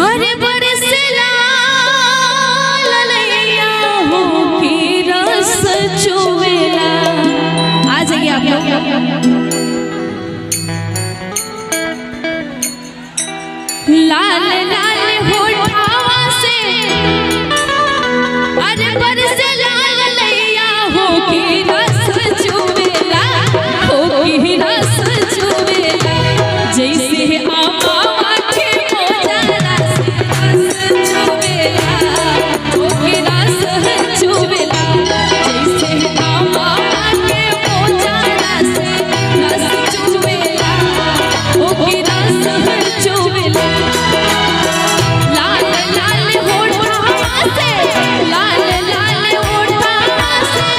अरे बरसला ललैया हो के रस चुवेला। आ जाइए आप लोग। लाल लाल होठावा से अरे बरसला ललैया हो के रस चुवेला, हो के रस चुवेला। जैसे आमा के मोजरा से रस चुवेला, हो के रस चुवेला। जैसे आमा के मोजरा से रस चुवेला, हो के रस चुवेला। लाल लाल होठावा से, लाल लाल होठावा से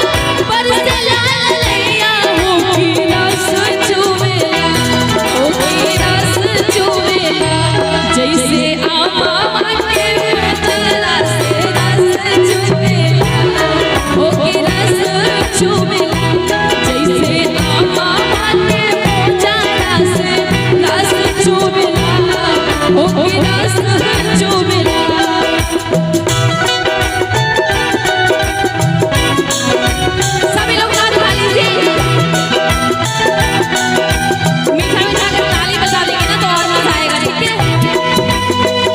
बरसे लाल लैया हो के रस चुवेला, हो के रस चुवेला। जैसे आमा के मोजरा से रस चुवेला, हो के रस चुवेला। जैसे आमा के मोजरा से रस चुवेला, हो के रस चुवेला। सभी लोग हाथ उठा लीजिए। मीठा मीठा अगर ताली बजा देंगे ना तो और मजा आएगा, ठीक है?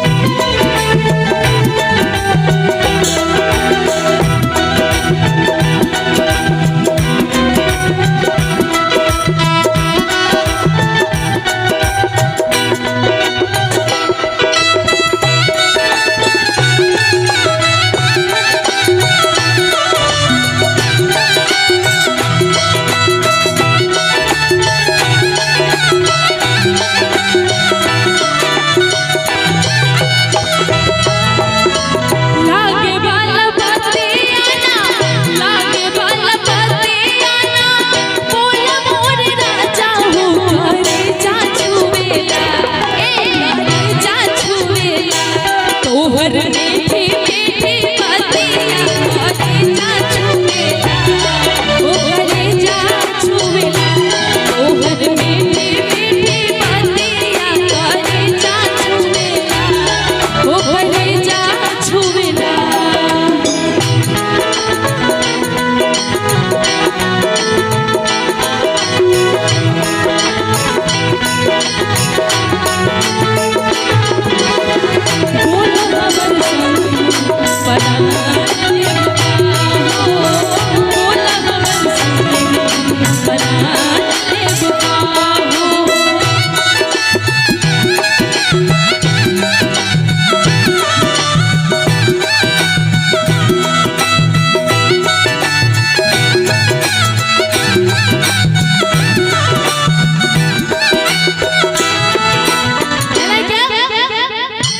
लागे बाल बतियाना, लागे बाल बतियाना, बोल मोर राजा हो करे जा छुवेला, ए करे जा छुवेला। तोहर मीठी मीठी बतिया करे जा छुवेला, ओ करे जा छुवेला। तोहर मीठी मीठी बतिया करे जा छुवेला, ओ करे जा छुवेला। बोल हमर संग परान हो, बोल हमर संग परान हो। है ना क्या?